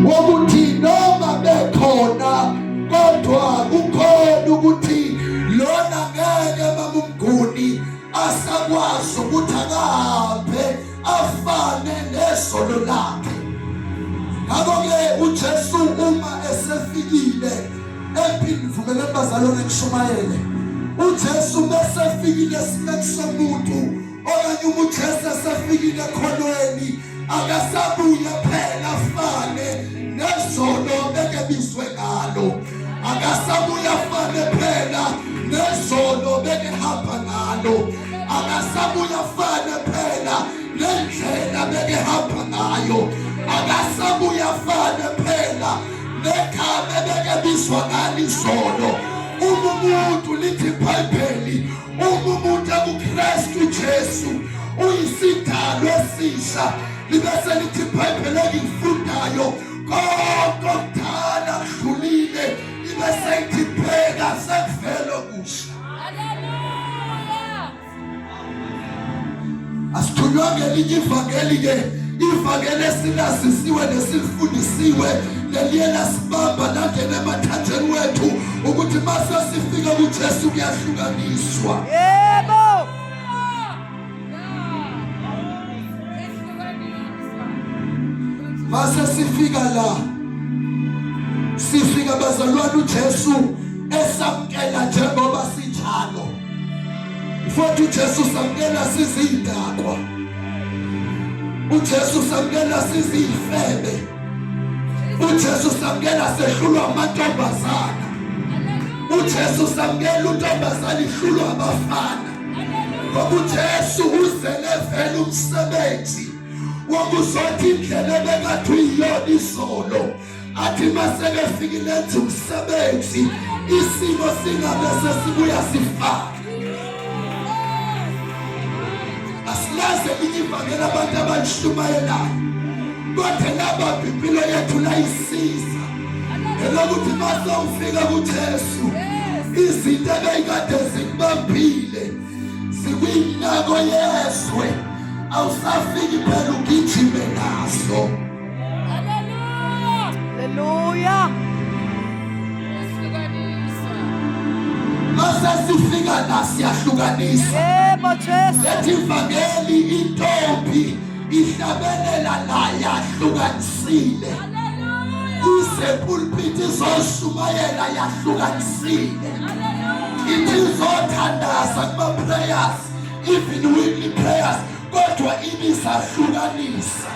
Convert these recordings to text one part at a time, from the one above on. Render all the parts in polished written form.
Wokuthi noma bekhona kodwa kukhona ukuthi lona ngeke babumguni asakwazi ukuthi akahambe afane nezolo lakhe. Ngakho-ke uJesu uma esefikile empini, vumeleni bazalwane ngishumayele, uJesu mesefikile esimeni somuntu okanye uma uJesu esefikile ekholweni akasabuye phela afane nezolo bekebizwe ngalo, akasabuye afane phela nezolo bekehamba ngalo, akasabuye afane phela nendlela bekehamba ngayo, akasabuye afane phela negama ebekebizwa ngalo izolo. Uma umuntu lithi iBhayibheli, uma umuntu ekuKristu Jesu uyisidalwa esisha, libe selithi iBhayibheli engilifundayo konke okudala kudlulile, ibe seyithi bheka sekuvele okusha. Asithunywa ngelinye ivangeli ke, ivangeli esilazisiwe nesilifundisiwe leliye lasibamba langena emathanjeni wethu ukuthi mase sifika kuJesu kuyahlukaniswa. Yebo. Mase sifika la, sifika bazalwane uJesu esamkela njengoba sinjalo. Mfowethu uJesu samkela sizidakwa. uJesu samkela sizifebe. uJesu samkela sehlulwa amantombazana. uJesu samkela untombazana ihlulwa abafana. Ngoba uJesu uzele vele umsebenzi wokuzothi indlela ebekade uyiyona izolo athi masekefikile enza umsebenzi isimo singabe sesibuya sifana. Asilazi elinye ivangeli abantu abalishumayelayo, kodwa labaphi impilo yethu layisiza elokuthi mase ufika kuJesu izinto ebeyikade zikubambile zikwinako yezwe awusafiki phela ugijime nazo. Haleluya. Mase sifika la siyahlukanisa. Yebo Jesu. Lethi ivangeli intombi ihlabelela la yahlukanisile. Ize pulpit izoshumayela yahlukanisile. Ithi izothandaza kuma prayers, even weekly prayers, kodwa ibisahlukanisa.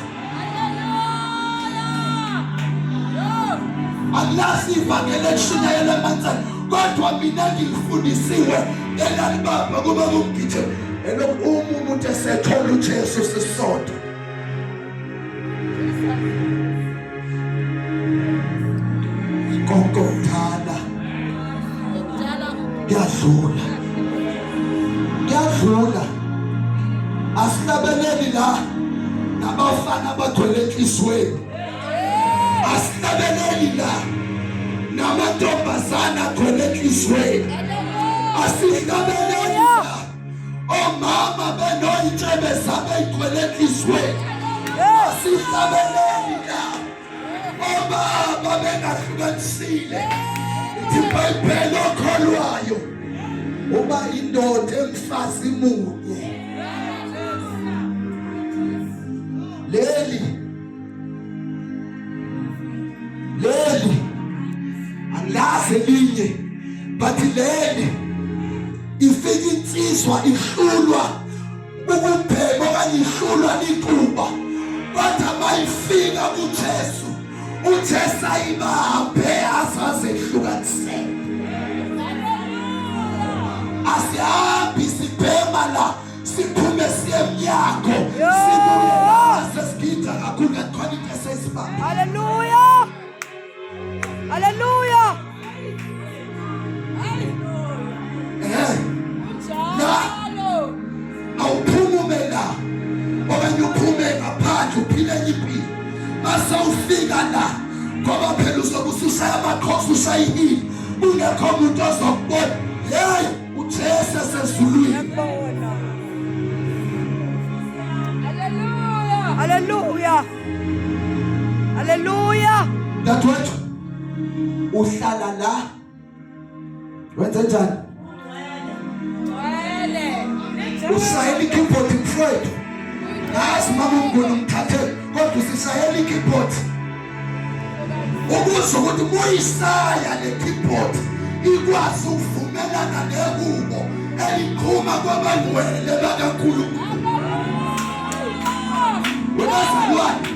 Angilazi ivangeli elishunyayelwa emanzini, kodwa mina ngilifundisiwe elalibamba kuba kumgijima elokhu uma umuntu esethola uJesu sisodwa. Konke okudala kuyadlula, kuyadlula. Asihlabeleli la nabafana abagcwele enhliziyweni, asihlabeleli la namantombazana agcwele enhliziyweni, asihlabeleli la omama benoyitshebe zabo eyigcwele enhliziyweni, asihlabeleli la obaba bengahlukanisile. Ithi iBhayibheli okholwayo uba indoda emfazi munye. Leli leli angilazi elinye, but leli ifika insizwa ihlulwa ukubhema okanye ihlulwa licuba, kodwa mayifika kuJesu, uJesu ayibambe azaze ehlukanisele. Asihambi sibhema la, siphume siye emnyango, sibuye la sesigida kakhulu kanti khona into esesibambe. Haleluya. Haleluya. Eh. La awuphumume la okanye uphume ngaphandle uphile enye impilo, mase ufika la ngoba phela uzobe usushaya amakhosi, ushaya ihili, kungekho muntu ozokubona. Hey, uJesu esezulwini. Ngiyakubona. Haleluya. Haleluya. Hallelujah. Dadewethu uhlala la wenze njani? Ushayela i-keyboard mfowethu. Ngazi mama umnguni umthathele kodwa usishayela i-keyboard. Ukuze ukuthi muyisaya le keyboard ikwazi ukuvumelana nehubo eliqhuma kwabangcwele bakaNkulunkulu. Webazalwane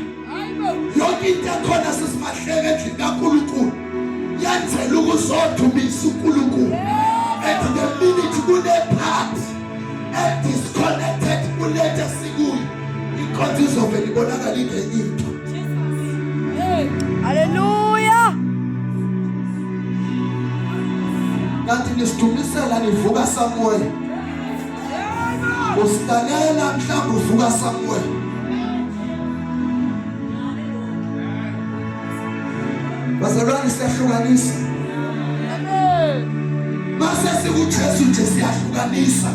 yonke into ekhona sisimahleke endlini kaNkulunkulu yenzela ukuzodumisa uNkulunkulu and the minute kunepart edisconnected kulethe sikuyo inkonzo izovele ibonakala ingenye into. Hallelujah. Kanti nisidumisela nivuka somewhere, usilalela mhlawumbe uvuka somewhere. Bazalwane, siyahlukanisa. Mase sikuJesu nje siyahlukanisa,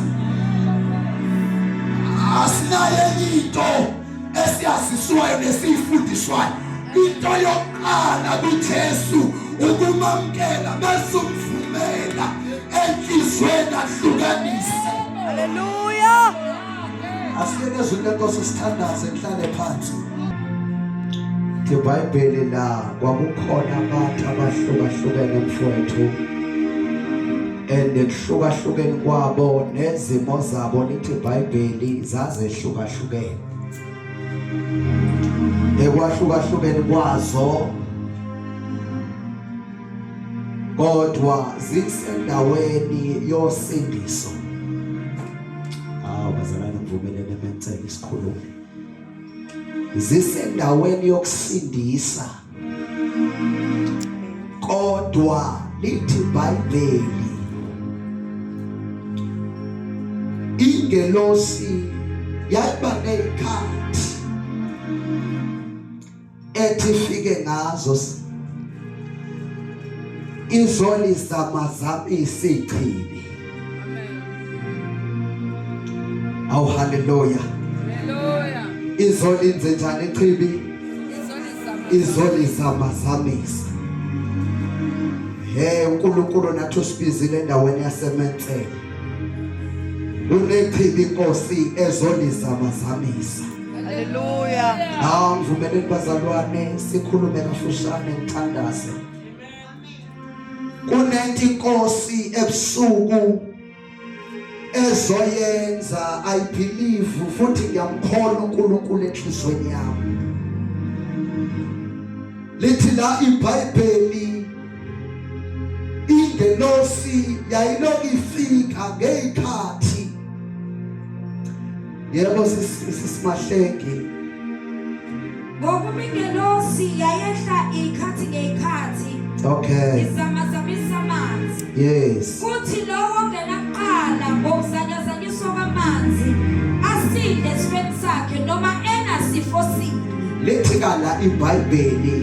asinayo enye into esiyaziswayo nesiyifundiswayo. Into yokuqala kuJesu ukumamkela bese umvumela enhlizweni ahlukanise. Hallelujah. Asiyeke ezwini lenkosi, sithandaze, ngihlale phansi. IBhayibheli la kwakukhona abantu abahlukahlukene mfowethu, and ekuhlukahlukeni kwabo nezimo zabo lithi iBhayibheli zazehlukahlukene. Ekwahlukahlukeni kwazo kodwa zisendaweni yosindiso. Hawu bazalwane, ngivumelene eMentsele isikhulumi. Zisendaweni yokusindisa kodwa lithi iBhayibheli ingelosi yayiba nezikhathi ethi ifike ngazo izolizamazamisa ichibi. Awu haleluya, haleluya. Izolinze njani ichibi? Izolizamazamisa. He uNkulunkulu nathi usibizile endaweni yaseMentsele, kunechibi inkosi ezolizamazamisa. Hallelujah. Hawu ngivumeleni bazalwane sikhulume kafushane, ngithandaze. Kunento inkosi ebusuku ezoyenza, I believe futhi ngiyamkholwa uNkulunkulu enhlizweni yami. Lithi la iBhayibheli ingelosi yayiloku ifika ngezikhathi. Yebo sisimahleki. Ngokuba ingelosi yayehla ikhathi ngeyikhathi. Okay. Izamazamisa amanzi. Yes. Kuthi lowo ongena kuqala ngokuzanyazanyiswa kwamanzi asinde esifeni sakhe noma enasifo sini. Lithi kala iBhayibheli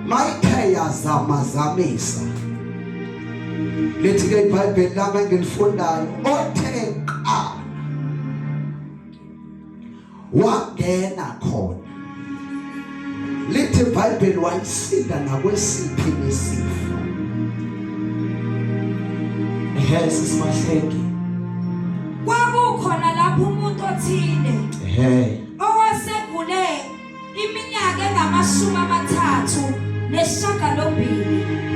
mayithe yazamazamisa, lithi ke iBhayibheli lami engilifundayo, othe qala wangena khona, lithi iBhayibheli wayisinda nakwesiphi nesifo. Ehe sisimahleki. Kwakukhona lapho umuntu othile ehe owasegule iminyaka engamashumi 38.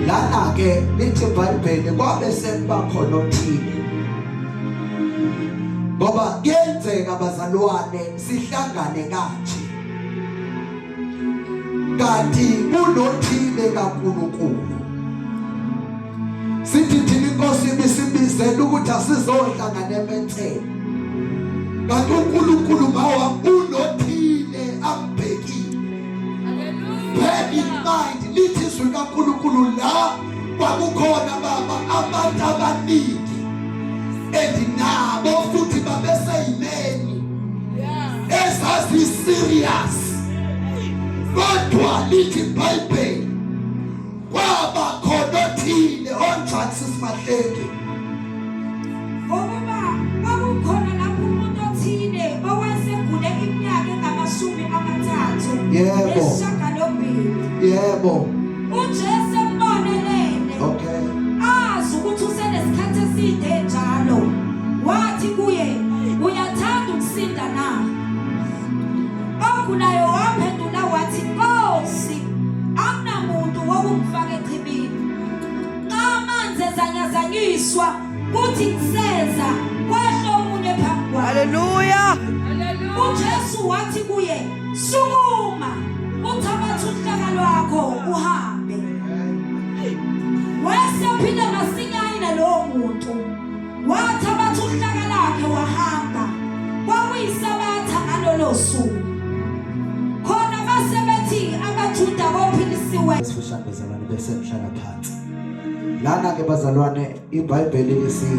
Lana ke lithi iBhayibheli kwabe sekuba khona othile, ngoba kuyenzeka bazalwane sihlangane kanje kanti kunothile kaNkulunkulu. Sithi thina inkosi ibisibizela ukuthi asizohlangana eMentsele, kanti uNkulunkulu mawa unothile ambhekile. Bear in mind, lithi izwi kaNkulunkulu la kwakukhona baba abantu abaningi and nabo futhi babeseyimeni ezazi serious, kodwa lithi iBhayibheli kwaba khona othile onjani sisimahleki. Ngokuba kwakukhona lapho umuntu othile owayesegule iminyaka engamashumi 38. Yebo. Nesishiyagalombili. Yebo. UJesu embonelele. Okay. Azi ukuthi usenesikhathi eside njalo. Wathi kuye, "Uyathanda ukusinda na?" Ogulayo waphendula wathi, "Nkosi, akunamuntu wokungifaka echibini. Nxa amanzi ezanyazanyiswa, kuthi kuseza kwehla omunye phambi kwami." Hallelujah. UJesu wathi kuye, "Sukuma, uthabathe uhlaka lwakho uhambe." Wayesephila masinyane lowo muntu. Wathabatha uhlaka lakhe wahamba. Kwakuyisabatha ngalolo suku. Khona base bethi abaJuda kophilisiwe Esifishane bazalwane bese ngihlala phansi. Lana ke bazalwane iBhayibheli lisi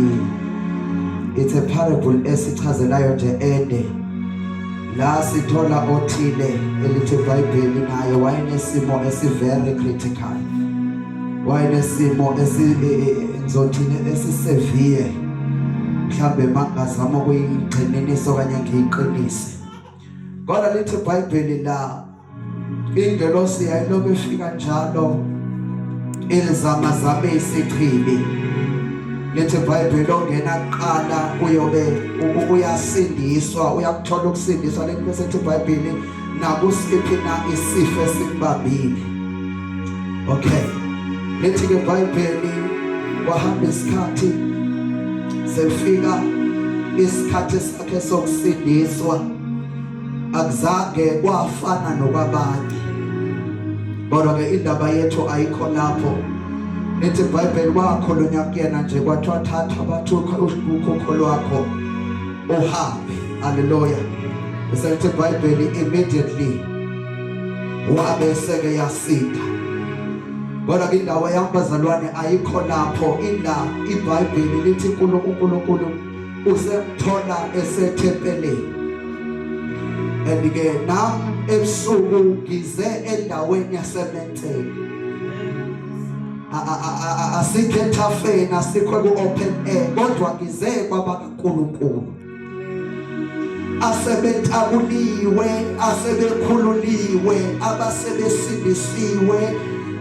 it's a parable esichazelayo nje ende. La sithola othile elithi iBhayibheli naye wayenesimo esi very critical. Wayenesimo esi ngizothini esisevere. Mhlambe mangazama ukuyigxininisa okanye ngiyiqinise. Kodwa lithi iBhayibheli la ingelosi yayilokhu ifika njalo ilizamazamisa ichibi. Lithi iBhayibheli ongena kuqala uyobe uyasindiswa, uyakuthola ukusindiswa. Lithi bese lithi iBhayibheli nakusiphi na isifo esikubambile. Okay. Lithi ke iBhayibheli kwahamba isikhathi sefika isikhathi sakhe sokusindiswa akuzange kwafana nokwabanye. Kodwa ke indaba yethu ayikho lapho. Lithi iBhayibheli kwakhulunywa kuyena nje kwathiwa thatha bathi ukhokho lwakho uhambe. Haleluya. Bese lithi iBhayibheli immediately wabe seke yasinda. Kodwa ke indawo yami bazalwane ayikho lapho, ila iBhayibheli lithi uNkulunkulu usemthola esethempelini. And ke nami ebusuku ngize endaweni yaseMentseni. Asikho ethafeni, asikho ku-open air, kodwa ngize kwabakaNkulunkulu asebetakuliwe, asebekhululiwe, abasebesindisiwe,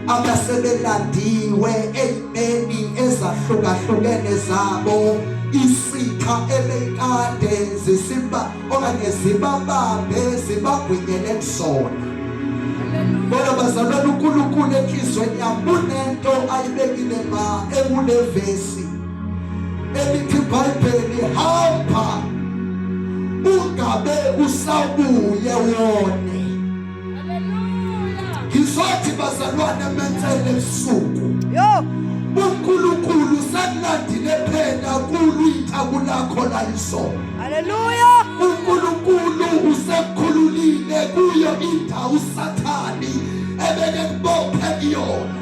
abasebelandiwe ey'meni ezahlukahlukene zabo isitha ebekade zisimba okanye zibabambe zibagwinyele kusona. Kodwa bazalwane uNkulunkulu enhlizweni yami kunento ayibekile ma ekule vesi elithi iBhayibheli hamba ungabe usabuye wone. Ngizothi bazalwane ementsele ebusuku. Yo. uNkulunkulu sekulandile phela kulu ithaku lakho la izolo. Hallelujah. uNkulunkulu usekukhululile kuyo indawo uSathani ebeke kubophe kuyona.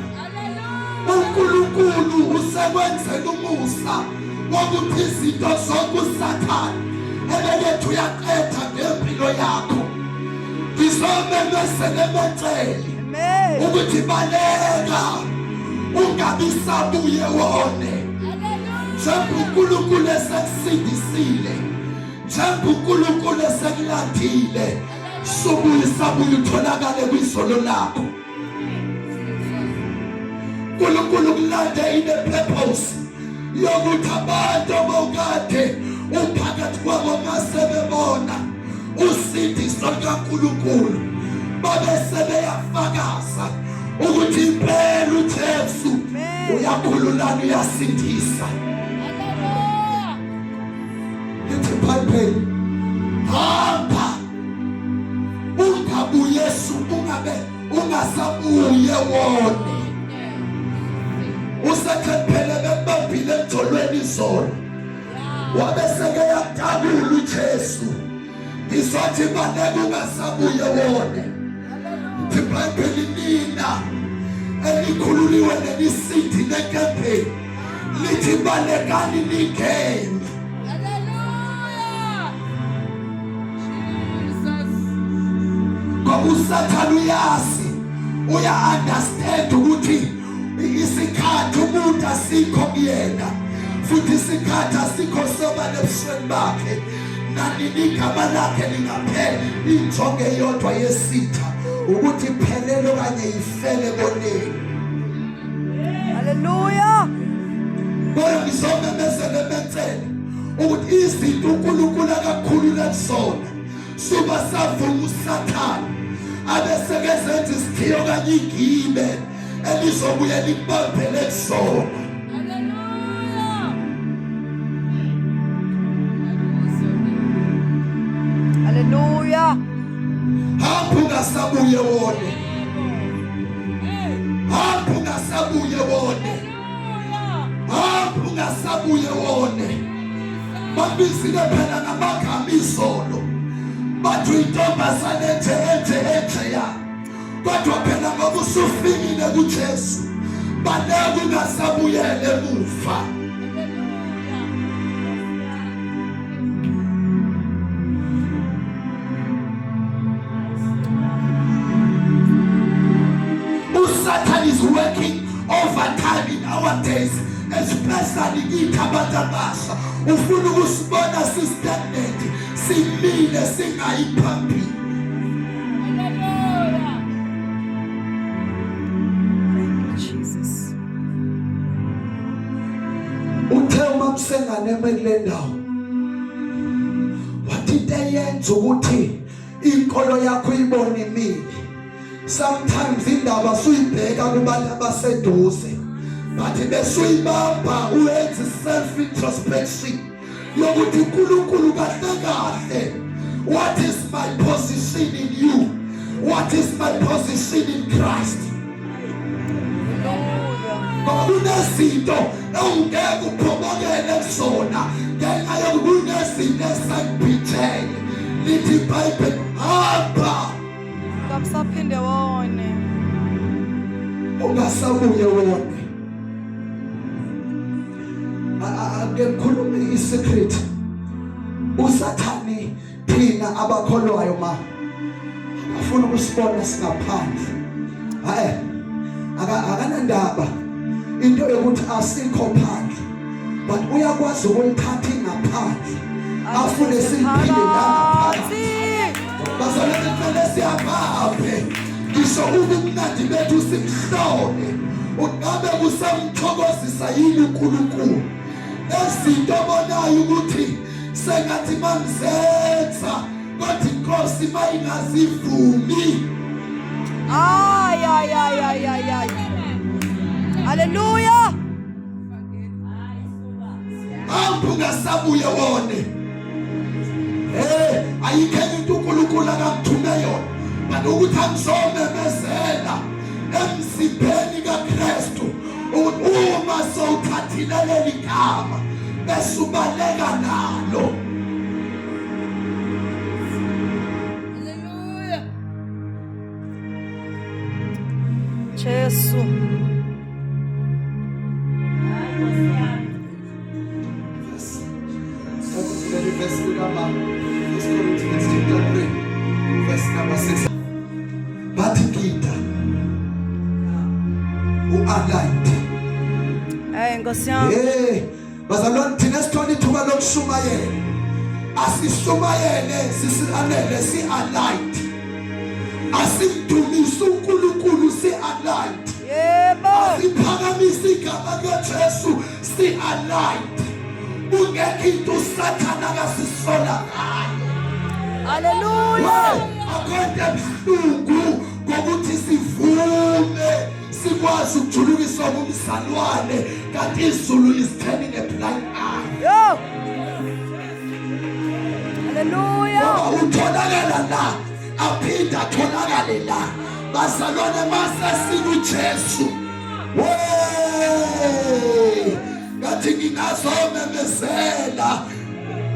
uNkulunkulu usekwenzela umusa wokuthi izinto zonke uSathane ebekethu uyaqeda ngempilo yakho. Ngizomemezela emencele Amen. ukuthi baleka ungabi sabuye wone. Njengoba uNkulunkulu esekusindisile, njengoba uNkulunkulu esekulandile, subuye sabuye utholakale kwizolo lakho. uNkulunkulu kulande ine purpose yokuthi abantu abawukade uphakathi kwabo mase bebona usindiso lukaNkulunkulu babe sebeyafakaza ukuthi impela uJesu uyakhululana uyasindisa. Lithi iBhayibheli hamba ungabuye ungabe ungasabuye wone. Usekhethele bekubambile emjolweni izolo wabe seke yakutabula uJesu. Ngizothi baleka ungasabuye wone. IBhayibheli nina elikhululiwe nelisindile enkembeni lithi balekani ningene. Ngoba uSathane uyazi, uya-understand ukuthi isikhathi umuntu asikho kuyena, futhi isikhathi asikho sobala ebusweni bakhe. Nanini igama lakhe lingaphela, injongo eyodwa yesitha Ukuthi iphelele okanye ifele koneni. Hallelujah. Kodwa ngizomemezela emensele ukuthi izinto uNkulunkulu akakhulula kuzona suba savuma uSathane abesekezenza isithiyo okanye igibe elizobuye likubambele kuzona. Hallelujah. Hamba ungasabuye wone. Hamba ungasabuye wone. Hamba ungasabuye wone. Babizile phela ngamagama izolo. Bathi intombazane enje enje enje ya. Kodwa phela ngoba usufikile kuJesu baleka ungasabuyele emuva. Satan is working overtime in our days especially kithi abantu abasha ufuna ukusibona si-stagnant simile singayi phambili. Thank you, Jesus. Uthe uma kusengane kule ndawo wathi into eyenza ukuthi inkolo yakho ibone imile sometimes indaba suyibheka kubantu abaseduze but besuyibamba uyenze self introspection yokuthi uNkulunkulu kahle kahle, what is my position in you? What is my position in Christ? Hallelujah. Ngoba kunezinto ewungeke uphomokele kuzona ngenxa yokuba kunezinto esakubhijele. Lithi iBhayibheli, hamba Ungasaphinde wone. Ungasabuye wone. Ake ngikhulume i-secret. Usathani thina abakholwayo ma afuna ukusibona singaphandle, hayi, akanandaba into yokuthi asikho phandle, but uyakwazi ukulithatha ingaphandle afune siphile la ngaphandle. Bazalwane, kumele siyabaphe ngisho ubumnandi bethu simhlole ungabe kusamthokozisa yini uNkulunkulu ezinto obonayo ukuthi sengathi mangizenza kodwa inkosi mayingazivumi. Ay, ay, ay, ay, ay, ay. Hallelujah. Hamba ungasabuye wone. Ayikho enye into uNkulunkulu akakuthume yona but ukuthi angizomemezela emzimbeni kaKristu ukuthi uma sowuthathile leli gama bese ubaleka nalo. Hallelujah. Jesu. Leli verse likama First Corinthians chapter 3 verse number 6 bathi gida u-aligned. Hey, Nkosi yami. Hey, bazalwane, thina sithola ithuba lokushumayela, asishumayele sisianele si-aligned, asimdumise uNkulunkulu si-aligned. Yebo. Asiphakamise igama kaJesu si-aligned, kungekho into uSathana akasisola ngayo. Hallelujah. Akho nto ebuhlungu ngokuthi sivume sikwazi ukujulukiswa ngumzalwane kanti izulu is turning a blind eye. Yo. Hallelujah. Ngoba utholakala la aphinde atholakale la. Bazalwane, masesikuJesu we ngathi ngingazomemezela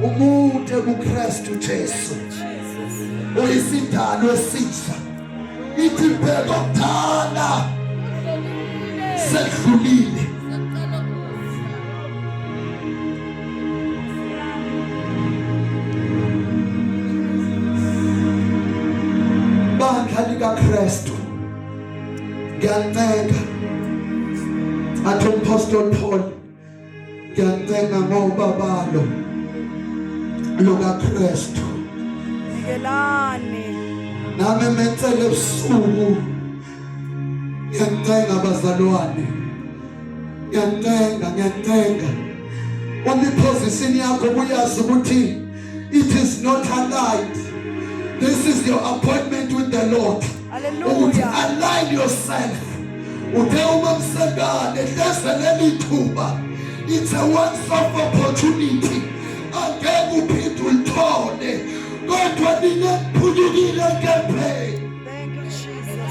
umuntu ekuKristu Jesu uyisidalo esisha, ithi bheka okudala sekudlulile. Sekuqala okusha. Bandla likaKristu, ngiyancenga, athi umpostoli Paul, ngiyancenga ngobabalo lukaKristu. Nikelani. Nami emetsele ebusuku ngiyancenga bazalwane, ngiyancenga, ngiyancenga. Uma iposition yakho kuyazi ukuthi it is not aligned. This is your appointment with the Lord. Ukuthi Hallelujah. align yourself. Uthe uma msengane hleze leli thuba. It's a once off opportunity. Angeke uphinde ulithole. Kodwa nina phunyukile enkembeni. Thank you, Jesus.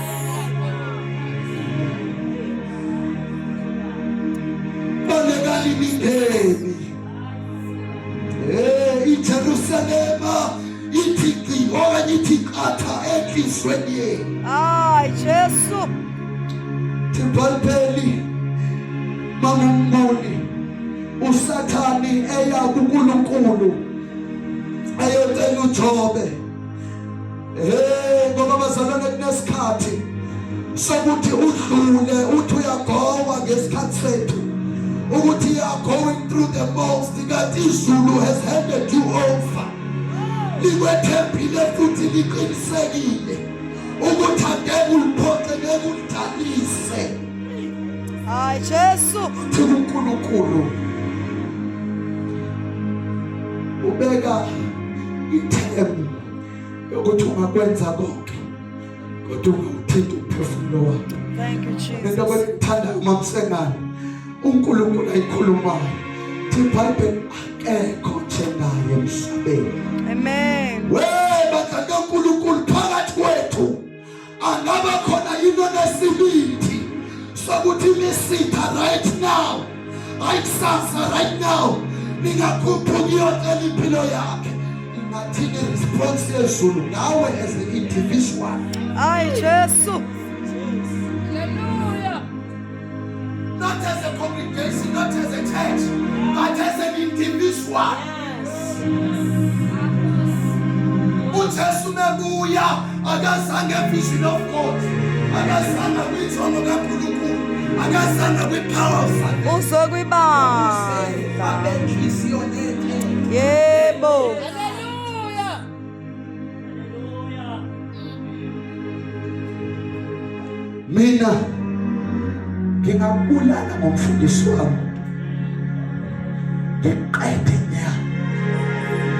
Balekani ningemi. Eh, iJerusalema ithi gqi okanye ithi qatha enhlizweni yenu. Ay, Jesu. IBhayibheli mangumnguni uSathani eya kuNkulunkulu eyocela uJobe. Hey, ngoba bazalwane kunesikhathi sokuthi udlule uthi uyagowa ngesikhathi sethu ukuthi you are going through the most kanti izulu has handed you over likwethembile futhi liqinisekile ukuthi angeke uliphoxe ngeke ulidanise. Ay, Jesu. Uthi kuNkulunkulu ubeka ithemba yokuthi ungakwenza konke kodwa ungawuthinti umphefumulo wakho. Thank you, Jesus. Lento kwengithandayo uMamsengane uNkulunkulu ayikhulumayo thi iBhayibheli akekho njengaye emhlabeni. Amen. We bandla kaNkulunkulu phakathi kwethu angaba khona yini onesibindi sokuthi nisitha right now, ayikusasa right now, ningakhuphuki iyocela impilo yakhe. Ingathini response yezulu ngawe as an individual? Ay, Jesu. Hallelujah. Not as a congregation, not as a church, but as an individual. UJesu mebuya akazange vision of God, akazange kwinjongo kaNkulunkulu, akazange kwi-power of salvation. Uzokwibandla. Abenhliziyo nethe. Yebo. Hallelujah. Mina ngingakubulala ngomfundisi wami ngiqede nya,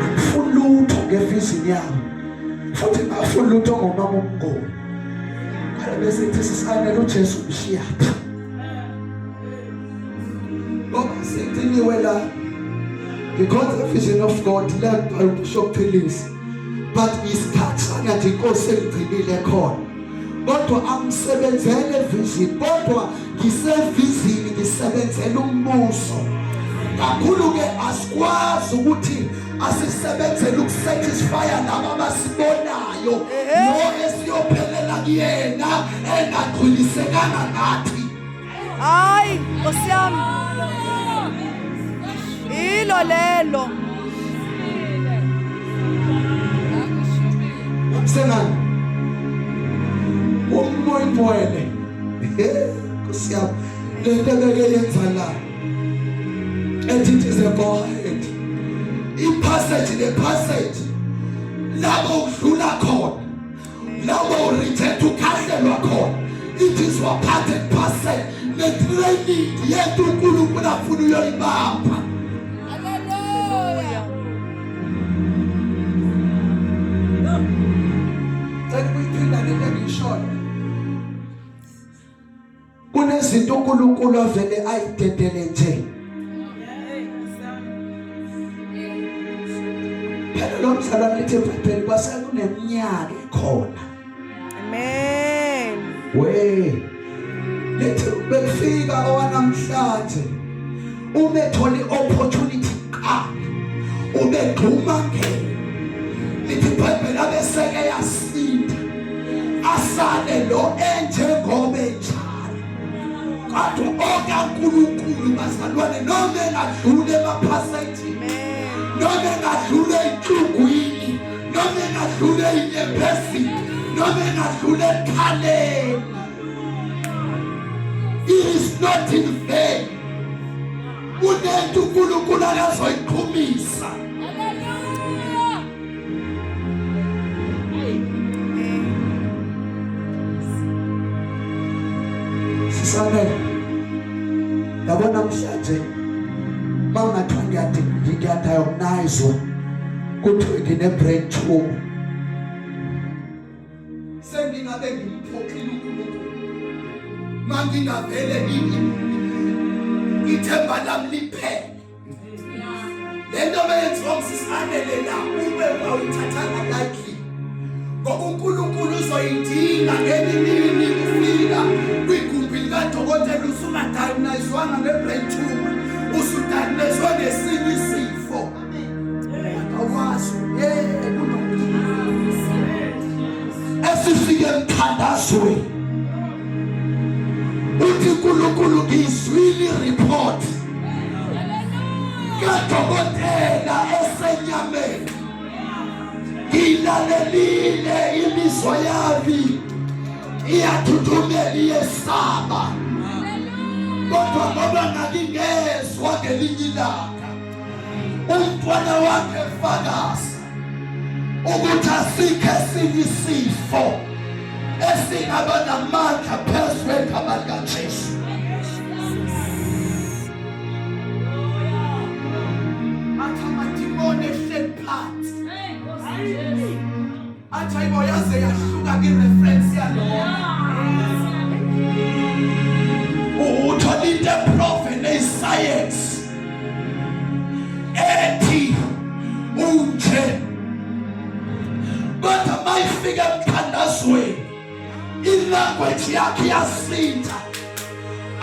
angifuni lutho ngevision yami futhi ngafuni lutho ngomama umngoni. Kale bese ithi sisanele uJesu umshiyaphi ngoba sigciniwe la. Ngikhonza vision of God led by uBishop Phillips, but isikhathi sangathi inkosi engigcinile khona, kodwa angisebenzele vision, kodwa ngisevizini ngisebenzela umbuso kakhulu ke. Asikwazi ukuthi asisebenzele ukusatisfya laba abasibonayo lo esiyophelela kuyena engagculisekanga ngathi. Ay, Nkosi yami. Ilo lelo. Sengani umoya ingcwele, Nkosi yami, lento ebeke yenza la ethi it is a go ahead, ipassage nepassage labo udlula khona, labo ureject ukhahlelwa khona, it is your part and parcel ne-training yento uNkulunkulu afuna uyoyibamba. Hallelujah. Cela ukuyiphinda lento engiyishoyo. Kunezinto uNkulunkulu avele ayidedele nje. Phela lo mzalwane lithi eBhayibheli kwase kuneminyaka ekhona. Amen. We lithi bekufika owanamhlanje uma ethola i-opportunity qala ubegxuma ngene. Lithi iBhayibheli abeseke yasinda asale lo enjengoba enjalo, kodwa okaNkulunkulu bazalwane noma engadlula emaphasejini, Amen. noma engadlula ey'nhlungwini, noma engadlula ey'nyembezini, noma engadlula ekhaleni, it is not in vain. Kunento uNkulunkulu akazoyiqhumisa. Hallelujah. Sanele, yabo namhlanje mangathiwa ngiyadiagnoswa kuthiwe ngine-brain tumor, sengingabe ngimphoxile uNkulunkulu mangingavele ithemba lami liphele. Lento beyenziwa ngisisanele la ube awuyithathanga lightly, ngoba uNkulunkulu uzoyidinga ngenye imini. Ufika kwigumbi likadokotela usungadiagnoswanga nge-brain tumor, usudiagnoswe ngesinye isifo, awazi. Yebo, esifike emthandazweni uthi, uNkulunkulu, ngizwile report kadokotela esenyameni, ngilalelile, imizwa yami iyathuthumela, iyesaba, kodwa ngoba ngakingezwa ngelinye ilanga umntwana wakhe efakaza ukuthi asikho esinye isifo esingaba namandla phezu kwegama likaJesu. Athi amadimoni ehleli phansi, athi ayibo, yaze yahluka ki-reference yalona. Uthola into eproven eyisayensi ethi unje, kodwa mayifika emthandazweni ilanguage yakhe iyasinda,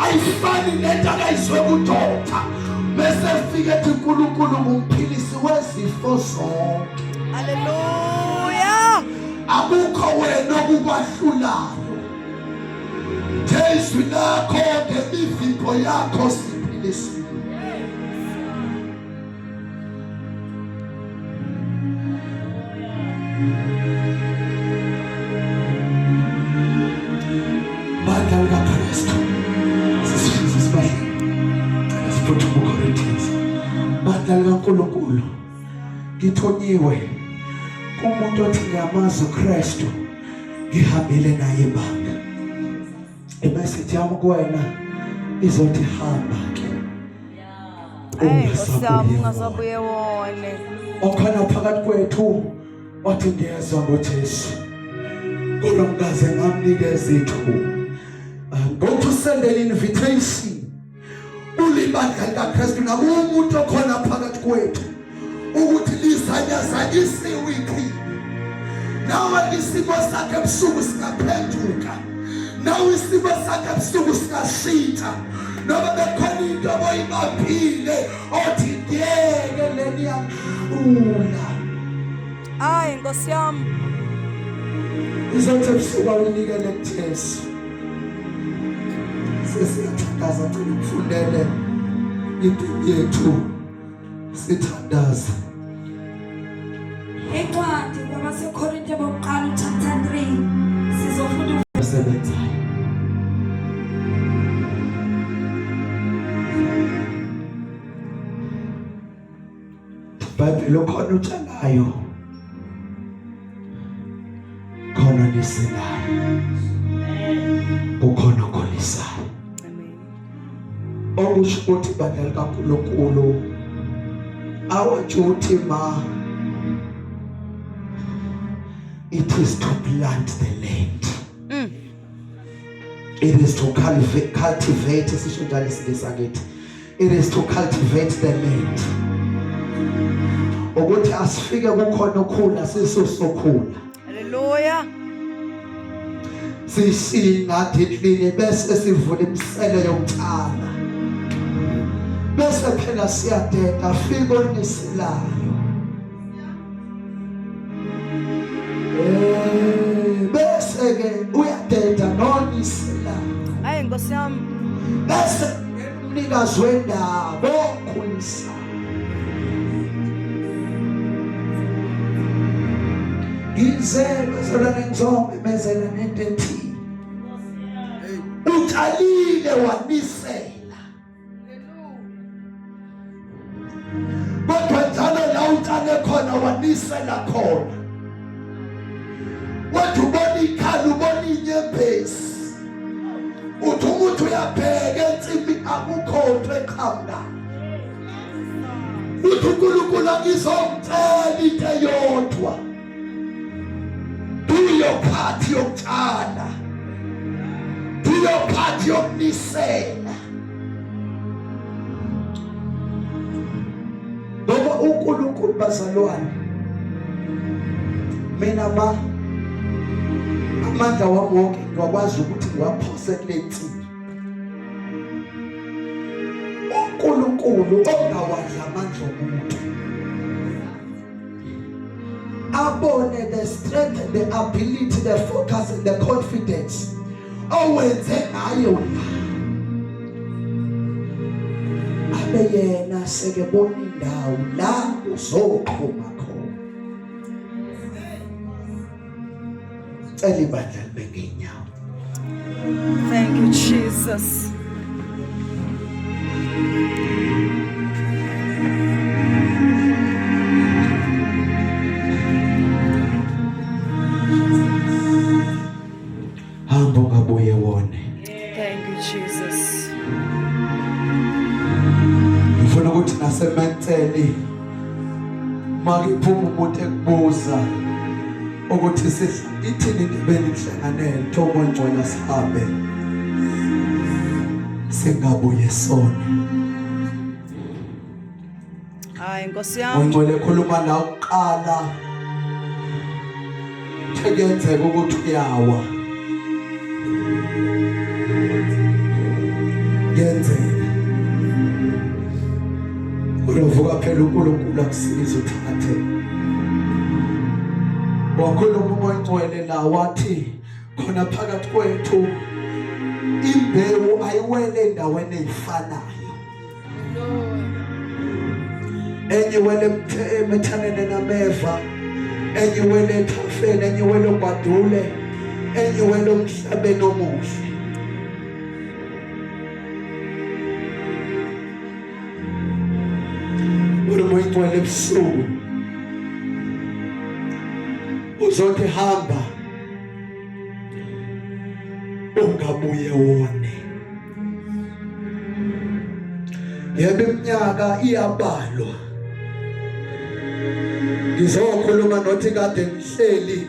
ayifani nento akayizwe kudokta. Bese fike ethi uNkulunkulu ngumphilisi wezifo zonke. Hallelujah. Akukho wena okukwahlulayo, ngezwi lakho, ngemivimbo yakho siphilisiwe. Bandla likaKristu, sisifisa sibahle, cela siphuthume uCorinthians. Bandla likaNkulunkulu, ngithonyiwe kumuntu othi ngiyamazi uKristu, ngihambile naye ibanga. Imessage yami kuwena izothi hamba ke. Hey, Nkosi yami, ungasabuye wone. Okhona phakathi kwethu wathi ngiyezwa ngoJesu, kodwa ngikaze ngamnikeza ithuba. I'm going to send an invitation kulibandla likaKristu nakumuntu okhona phakathi kwethu ukuthi lizanyazanyisiwe iqhinga, nawe isimo sakhe ebusuku singaphenduka, nawe isimo sakhe ebusuku singashintsha, noma bekhona into oboyibambile othi ngeke leni yangihlula. Hayi, Nkosi yami. Izothi ebusuku awunikele kuJesu. Sesiyathandaza, cela ukufundele into yethu, sithandaze. Incwadi kwabaseKorinte bokuqala chapter 3, sizofunda osebenzayo. IBhayibheli, okhona utshalayo, khona oniselayo, kukhona okhulisayo. Amen. Okusho ukuthi ibandla likaNkulunkulu, our duty ma it is to plant the land. It is to cultivate, sisho njalo isingisi angithi, it is to cultivate the land, ukuthi asifike kukhona ukhula, sisusokhula. Hallelujah. Sisingadi endlini bese sivula imisele yokutshala, bese phela siyadeda, fika oniselayo. Bese ke uyadeda noniselayo. Hayi, Nkosi yami. Bese umnikazi wendawo okhulisa. Ngize bazalwane, ngizomemezela nento ethile. Utshalile, wanisela, kodwa njalo la utshale khona, wanisela khona, wathi ubona ikhala, ubona inyembezi, uthi umuntu. Uyabheka ensimi akukho nto eqhamukayo. Uthi uNkulunkulu angizongicela into eyodwa. Do your part yokutshala. Do your part yokunisela. Ngoba uNkulunkulu bazalwane mina ma amandla wami wonke ngiwakwazi ukuthi ngiwaphose kule nsimbi. uNkulunkulu ongawadla amandla omuntu abone the strength and the ability the focus and the confidence owenze ngayo la abe yena sekebona indawo la uzoqhuma khona. Cela ibandla libe ngeenyawo. Thank you Jesus. Hamba ungabuye wone. Thank you Jesus. Ngifuna ukuthi nasementseli makiphuma umuntu ekubuza ukuthi sihla ithini indebeni inhlanganelo thomo ngcwele sihambe singabuye sone. Hayi Nkosi yami. Ungcwele khuluma la uqala. Kuyenzeka ukuthi uyawa. Kuyenzeka. Uyovuka phela uNkulunkulu akusize uthathe. Wakhuluma uMoya oNgcwele la wathi khona phakathi kwethu imbewu ayiwele endaweni eyifanayo. Enye iwele emithaneni nameva, enye iwele ethafeni, enye iwele ogwadule, enye iwele emhlabeni omuhle. Umoya oyingcwele ebusuku uzothi hamba ungabuye wone. Yebo iminyaka iyabalwa. Ngizokhuluma nothi kade ngihleli.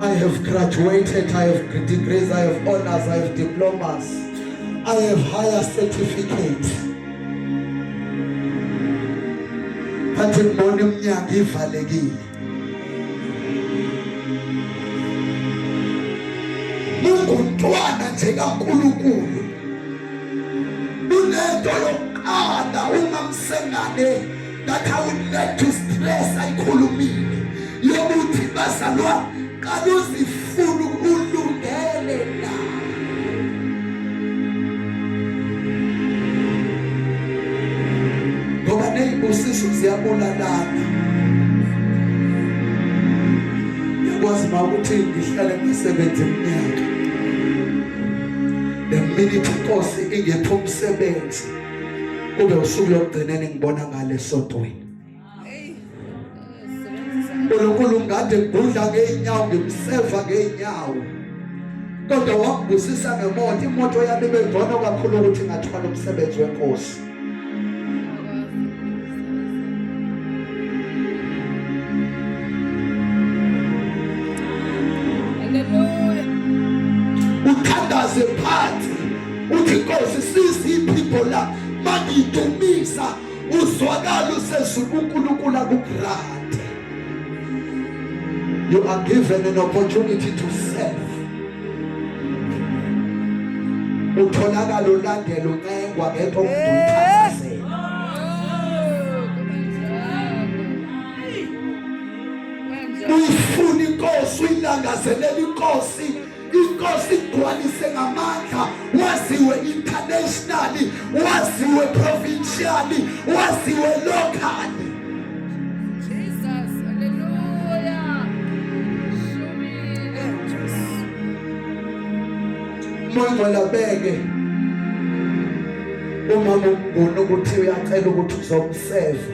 I have graduated, I have degrees, I have honors, I have diplomas, I have higher certificates. Bathi ngibona iminyaka ivalekile. Ungumntwana nje kaNkulunkulu. Unento yokuqala uma msengane that I would like to stress ayikhulumile yokuthi bazalwa qala uzifuna ulungele na. Ngoba nezibusiso ziyabulalana. Ngiyakwazi ma ukuthi ngihlale ngisebenze iminyaka. The minute inkosi ingepha umsebenzi kube usuku lokugcina engibona ngale sontweni. uNkulunkulu ngade ngigudla ngeenyawo ngimseva ngeenyawo kodwa wangibusisa ngemoto imoto yami ibe ngcono kakhulu ukuthi ngathwala umsebenzi wenkosi. Uthandaze phansi uthi Nkosi siza iphimbo la mangidumisa uzwakala usezulu uNkulunkulu akugrante. You are given an opportunity to serve. Utholakala ulandela uncengwa ngento umuntu uyithandazela. Uyifuna inkosi uyilangazelela inkosi inkosi igcwalise ngamandla waziwe internationally waziwe provincially waziwe locally. Jesus, hallelujah. Shumile. Moya Ngcwele abeke umama uMnguni ukuthi uyacela ukuthi uzomseva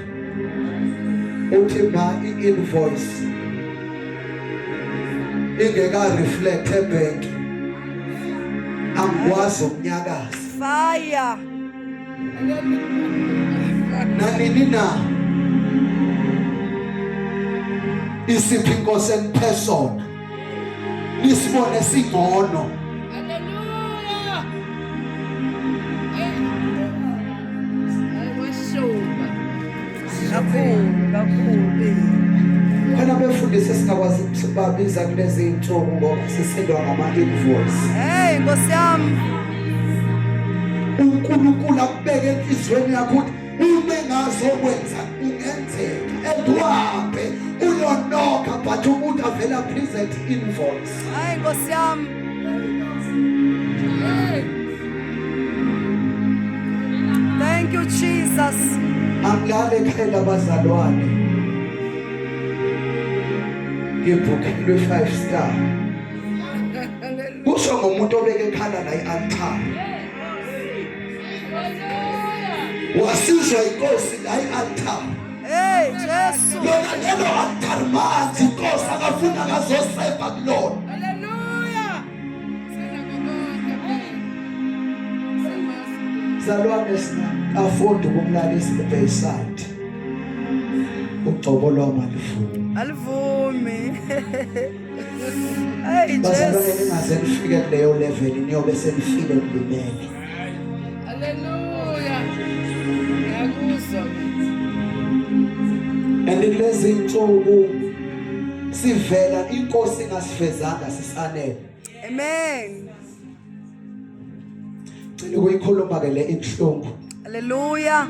uthi ma i-invoice ingeka reflect ebank. Angikwazi ukunyakaza. Fire. Nanini na isiphi inkosi eniphe sona nisibone singcono. Hallelujah. Hey. Hayi washuba. Kakhulu, kakhulu. Khona befundisi esingakwazi ukubabiza kulezi iy'nsuku ngoba sisindwa ngama-invoice. Hey, Nkosi yami. uNkulunkulu akubeke enhliziyweni yakho ukuthi uma engazokwenza kungenzeka and uhambe uyonokha but umuntu avele apresent invoice. Hayi Nkosi yami. Hey. Thank you Jesus. Angilale ekhaya abazalwane ngibhukhilwe 5 star kusho ngomuntu obeke ekhala la i-altar Hallelujah. wasizwa inkosi la i-altar. Hey Jesu. Lona lelo altar manje inkosi akafuna akazoseva kulona. Hallelujah. Senako konke phela. Semazi. Zalwane sina afford ukukulalisa ebayside ugcobo lwami alivumi. Alivumi. Hey Bazalwane Jesu. ningaze nifike kuleyo level niyobe senifile nilimele. Hallelujah. Ngiyakuzwa mina. And kulezi insuku sivela inkosi ingasivezanga sisanele. Amen. Cela ukuyikhuluma ke le inhlungu. Hallelujah.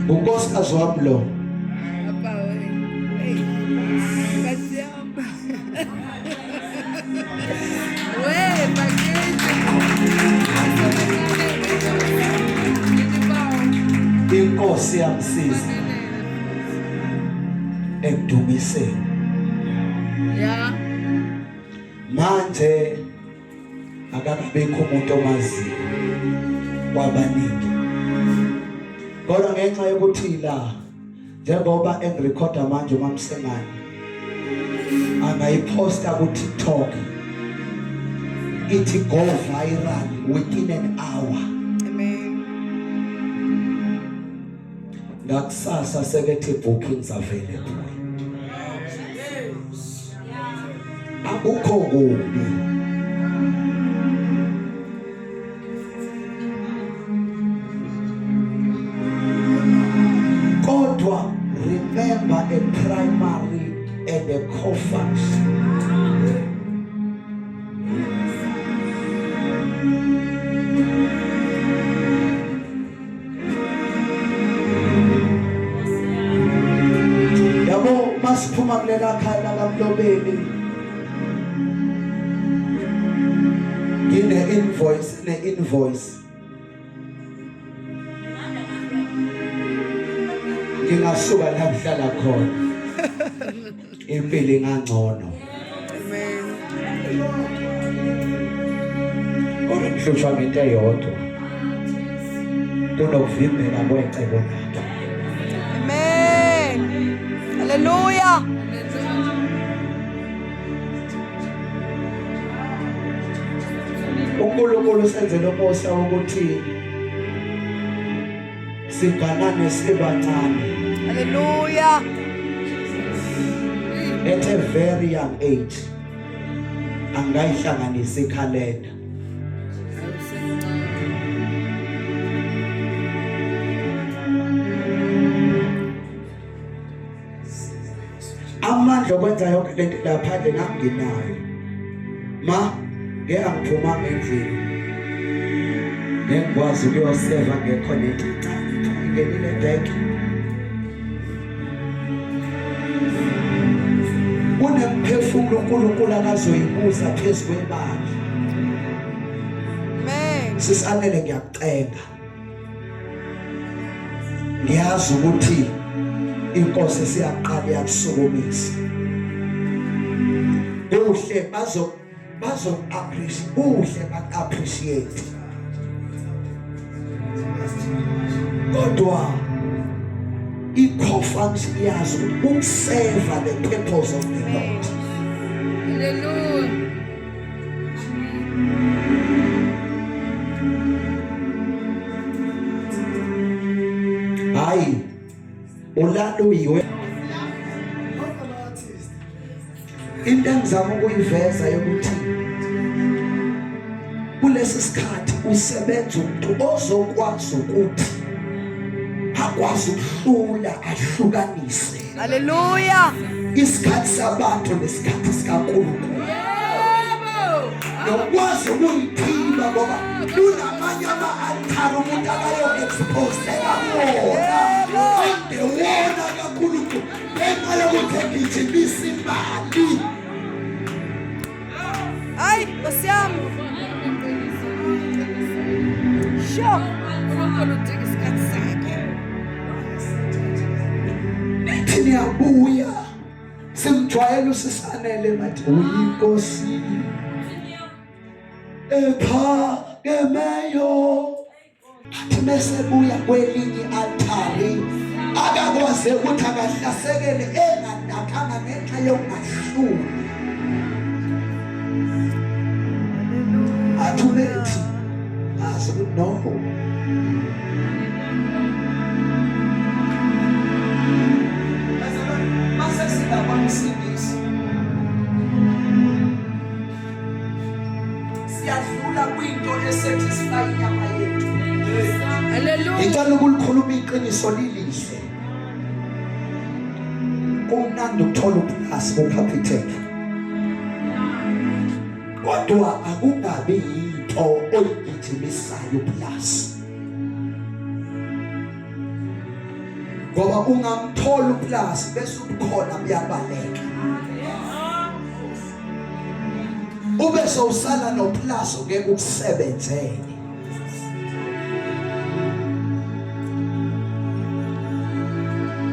Unkosikazi wami lo. Papa we. Hey. Nkosi yami. We bakithi. Inkosi yamsiza ekudumiseni. Yeah. Manje akakabikho umuntu omaziyo kwabaningi. Kodwa ngenxa yokuthi la njengoba engirekhoda manje uMamsengane angayiposta ku TikTok ithi go viral within an hour. Amen. Ngakusasa sekethi bookings available. Akukho kubi. Kodwa remember a primary and a core function. Yabo masiphuma kulela khaya lakamlobeni ngine invoice ne invoice ngingasuka la ngihlala khona impilo ingangcono. Amen. Kodwa ngihlushwa ngento eyodwa kunokuvimbela kwecebo lakhe. Amen. Hallelujah. uNkulunkulu usenzele umusa wokuthi siganane sibancane. Hallelujah. At a very young age angayihlanganisa ikhalenda. Awusemncane. Amandla okwenza yonke lento laphandle nganginayo ma ngeke angiphumanga endlini ngeke ngikwazi ukuyoseva ngekho nento encane ingenile back kunemphefumulo uNkulunkulu akazoyibuza phezu kwebandla. Amen. Sisanele ngiyakucenga ngiyazi ukuthi inkosi siyaqala iyakusukumisa kuhle bazo bazo appreciate kuhle ba appreciate kodwa i-core function yazo ukuseva the purpose of the Lord. Hallelujah. Ulala uyiwe. Into engizama ukuyiveza yokuthi kulesi sikhathi usebenza umuntu ozokwazi ukuthi akwazi ukuhlula ahlukanise. Hallelujah. Isikhathi sabantu nesikhathi sikaNkulunkulu. Nokwazi ukuyithiba ngoba kunamanye ama-altare umuntu akayo-exposeka kuwona angewona kaNkulunkulu ngenxa yokuthi egijimisa imali. Hayi, Nkosi yami. Sure. uNkulunkulu udinga isikhathi sakhe. Nithi niyabuya simjwayele usisanele bathi uyinkosi ephakemeyo athi mesebuya kwelinye i-altari akakwazi ukuthi akahlasekele enganakanga ngenxa yokungahluli athi ulethi azi ukuthi no Mase singakwamsindisi siyadlula kwinto esatisfy inyama yethu. Hallelujah. Ngicela ukulikhuluma iqiniso lilihle. Kumnandi ukuthola uplus kuCapitec. Kodwa akungabi yinto oyigijimisayo plus. Ngoba ungamthola uplus bese ubukhona buyabaleka. Ube sowusala noplus ngeke ukusebenzele.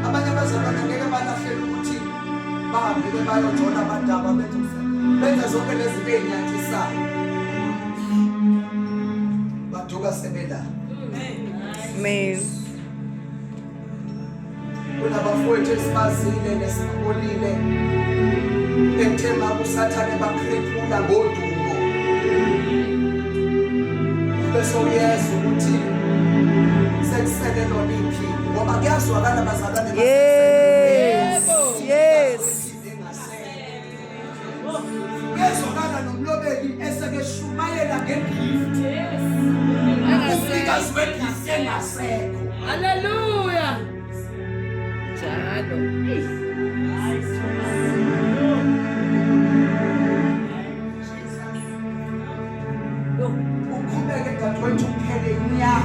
Abanye abazalwane ngeke balahlele ukuthi bahambile bayojola abadaba benza benza zonke lezi zinto ey'nyantisayo baduka sebela Amen. Kunabafowethu esibazile nesibabonile ekuthema usathane bakrephula ngodumo bese uyezwa ukuthi sekusele lona iphimbo ngoba kuyazwakala bazalwane. Yes. Yes. Kuyezwakala nomlobeli esekeshumayela ngegift. Umnikazi wegift engasekho. Hallelujah. Njalo. Uqhubeke dadewethu uphele nya.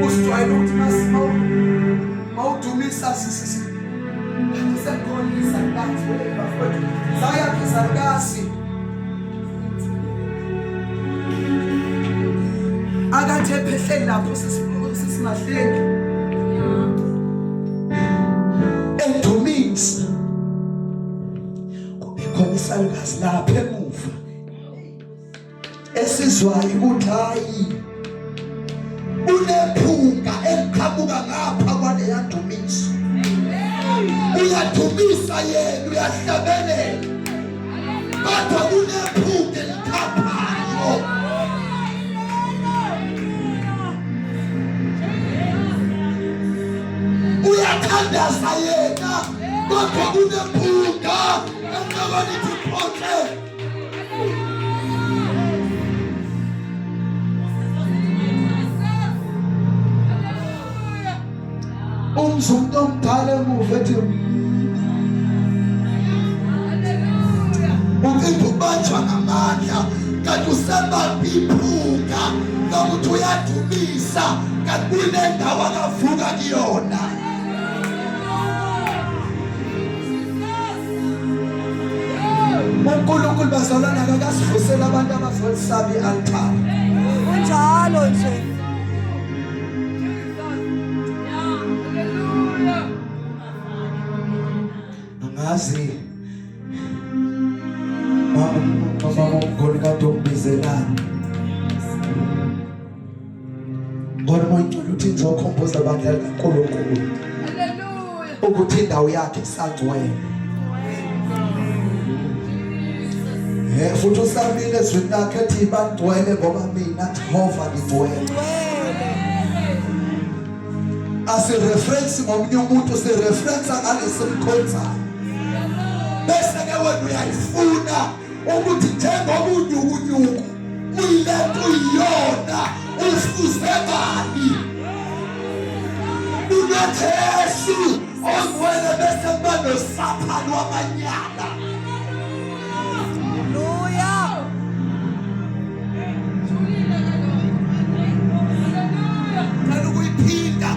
Usijwayele ukuthi mawudumisa sisi sekhona izalukazi bafowethu zayaphi izalukazi akathi ephehleni lapho sisimahleki edumisa kube khona isalukazi lapha emuva esizwayo ukuthi hayi unephunga eliqhamuka ngapha kwaleya ndumiso uyadumisa yena uyahlabelela kodwa kunephunga elikhaphayo uyathandaza yena kodwa kunephunga enqaba lithi phothe Umzwa umuntu omdala emuva ethi ucimba ukubanjwa ngamandla kanti usebamba iphunga lokuthi uyadumisa kanti kunendawo akavuka kuyona. uNkulunkulu bazalwana akakasivusela abantu abazolisaba i-altare. Kunjalo nje. Angazi mama mama umgoli kade umbizelani Ngona umoya ingcwele uthi ngizokhumbuza bandla likaNkulunkulu ukuthi indawo yakhe isangcwele. Eh futhi usamile ezwini lakhe ethi bangcwele ngoba mina Jehova ngingcwele. Asireference ngomunye umuntu, sireference ngalesimkhonzayo. Bese ke wena uyayifuna ukuthi njengoba unyukunyuku uyilento uyiyona ufuze bani unoJesu ongcwele bese kuba noSathane wamanyala. Haleluya. Ngicela ukuyiphinda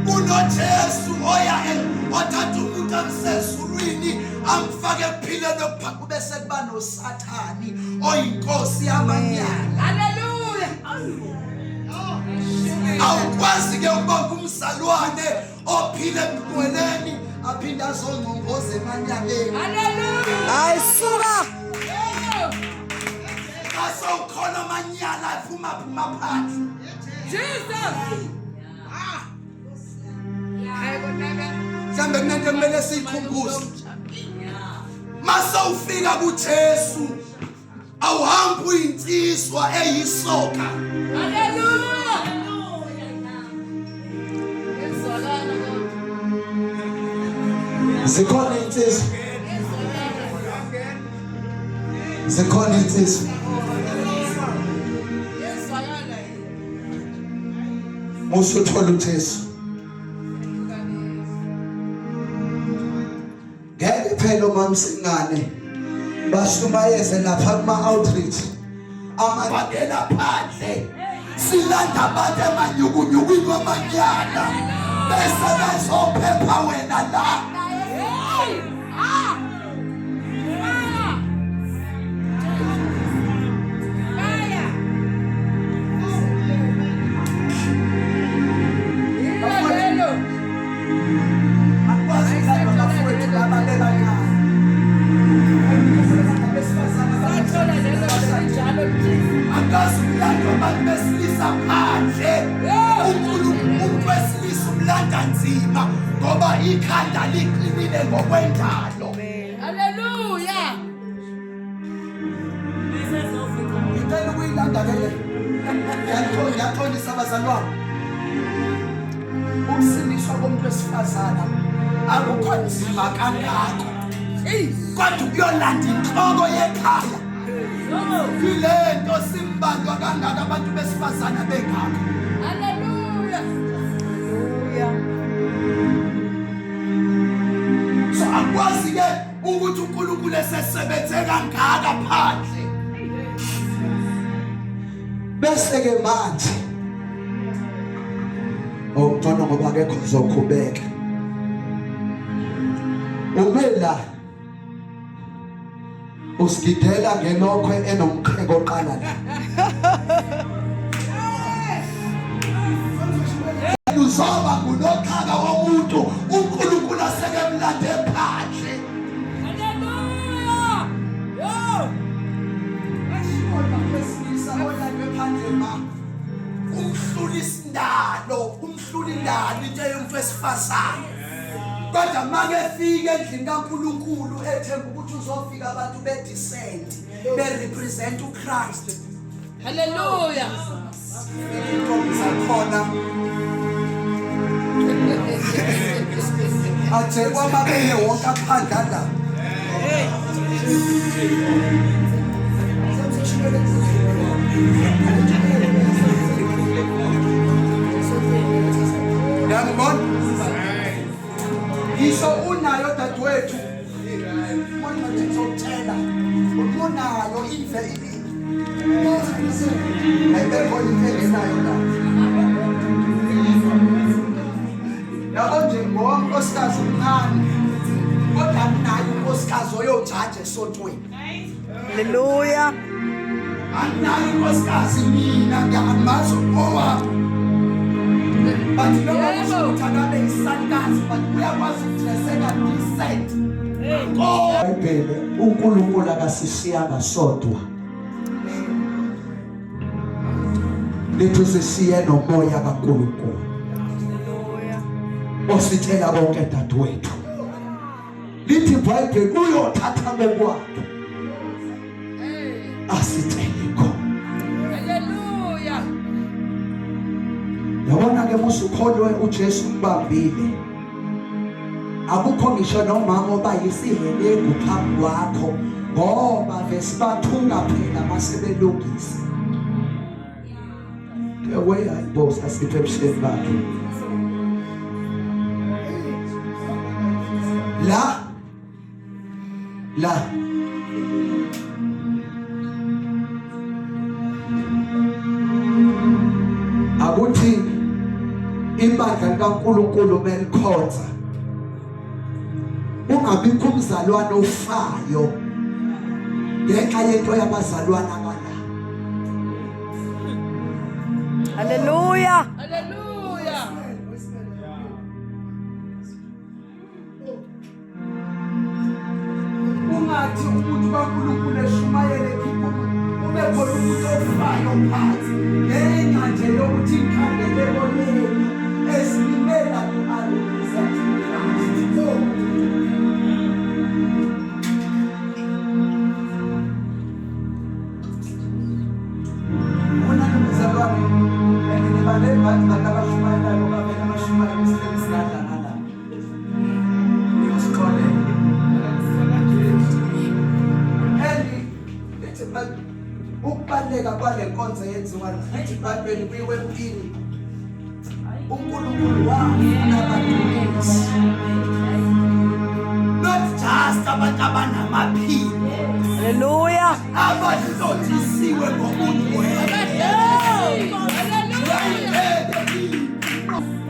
unoJesu oya othatha umuntu amsezulwini amfake ekuphileni okuphakube bese kuba noSathane oyinkosi yamanyala. Haleluya. Awukwazi ke ukuba ngumzalwane ophila ebugcweleni aphinde azongqongqoza emanyaleni. Haleluya. Hayi suka. Xa sewukhona amanyala aphuma phuma phandle. Jesus. Hayi konaka. Mhlawumbe kunento ekumele siyikhumbuze. Mase ufika kuJesu awuhambi uyinsizwa eyisoka. Haleluya. Ezwakala kodwa. Zikhona insizwa. Zikhona insizwa. Ezwakala. Musuthola uJesu. Ngeke phela umamsingane bashumayeze lapha kuma outreach. Amabangela phandle. Silanda abantu emanyukunyukwini kwamanyala. Bese bezophepha wena la. Hey! Ah! Ah! Fire! Hallelujah. Akwazi ukulandwa abafowethu laba bebancane. Sathola lelo linjalo Jesu. Akazi ukulandwa abantu besilisa phandle. uNkulunkulu umuntu wesilisa umlanda nzima ngoba ikhanda liqinile ngokwendalo. Hallelujah. Ngicela ukuyilanda ke le. Ngiyaxolisa abazalwane. Ukusindiswa komuntu wesifazana akukho nzima kangako. Kodwa ukuyolanda inhloko yekhaya. Yilento simbalwa kangaka abantu besifazana bengaka. Hallelujah. Haleluya. So akwazi ke ukuthi uNkulunkulu esesebenze kangaka phandle. Bese ke manje okungcono ngoba akekho uzokhubeka. Ube la usigidela ngelokhwe enomqheko oqala la. Uzoba ngunoxhaka womuntu uNkulunkulu aseke emlande phandle. Hallelujah. Yo. Kodwa wesilisa olandwe phandle ma umhlula isindalo umhlula indalo into yomuntu wesifazane kodwa make efika endlini kaNkuluNkulu ethemba ukuthi uzofika abantu bedecent berepresent uChrist. Hallelujah. Intombi zakhona athe kwamabele wonke aphandla la. Ngiyangibona ngisho unayo dadewethu manje ngizokutshela unayo ive ayibekhona into engenayo la yabo nje ngoba unkosikazi umncane kodwa naye unkosikazi oyojaja esontweni. Haleluya. Anginayo inkosikazi mina, ngiyamazi owami but noma kusho ukuthi akabe yisalukazi but uyakwazi ukudresseka decent. IBhayibheli uNkulunkulu akasishiyanga sodwa. Lithi sisiye nomoya kaNkulunkulu. Haleluya. Ositshela konke dadewethu. Lithi iBhayibheli uyothatha ngokwakhe. Asitshele khona. Hallelujah. Yabona ke musu usukholwe uJesu ukubambile akukho ngisho nomama oba yisihelegu phambi kwakho ngoba vesibathuka phela masebelungisa the way I boss asiphe ebuhleni bakhe la la akuthi ibandla likaNkuluNkulu melikhonza ungabikho umzalwane ofayo ngenxa yento yabazalwana abala Haleluya. Haleluya. Ungathi umuntu kaNkulunkulu eshumayele khipha ube khona umuntu ofayo phansi ngenxa nje yokuthi ikhangeleko yenu esimela you are representing Christ. Khona nomzalwane and nibaleli bathi bantu abashumayelayo bavele bashumayele isihleki singadlala la. Ukubaluleka kwale nkonzo yenziwa lithi iBhayibheli kuyiwe empini uNkulunkulu wafuna abadumisi not just abantu abanamaphilo Haleluya. abahlonjisiwe ngobungcwele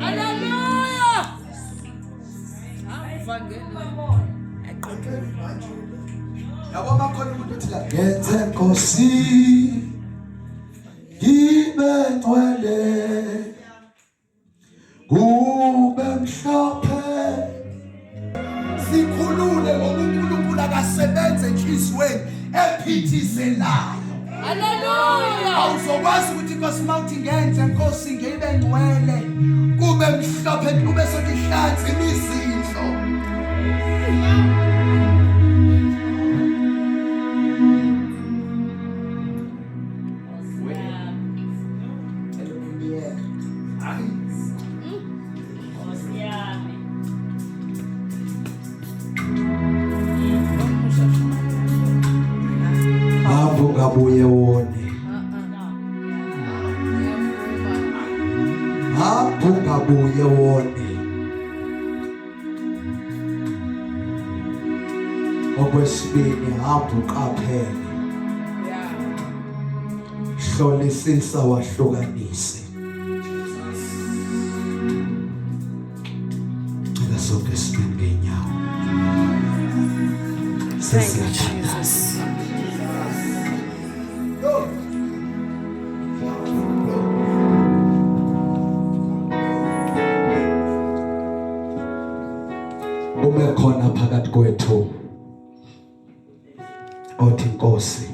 Hallelujah. Yabo bakhona umuntu othi la ngenze nkosi ngibe ngcwele kube mhlophe sikhulule ngoba uNkulunkulu akasebenze enhliziyweni ephithizelayo Hallelujah. Awuzokwazi ukuthi inkosi mawuthi ngenze nkosi ngibe ngcwele kube mhlophe kube sothi hlanzi imizindlo Hamba ungabuye wone. Hamba ungabuye wone. Okwesibini hamba uqaphele. Hlolisisa wahlukanise. Cela sonke sime ngenyawo. Thank you, Jesus. Ume khona phakathi kwethu othi Nkosi.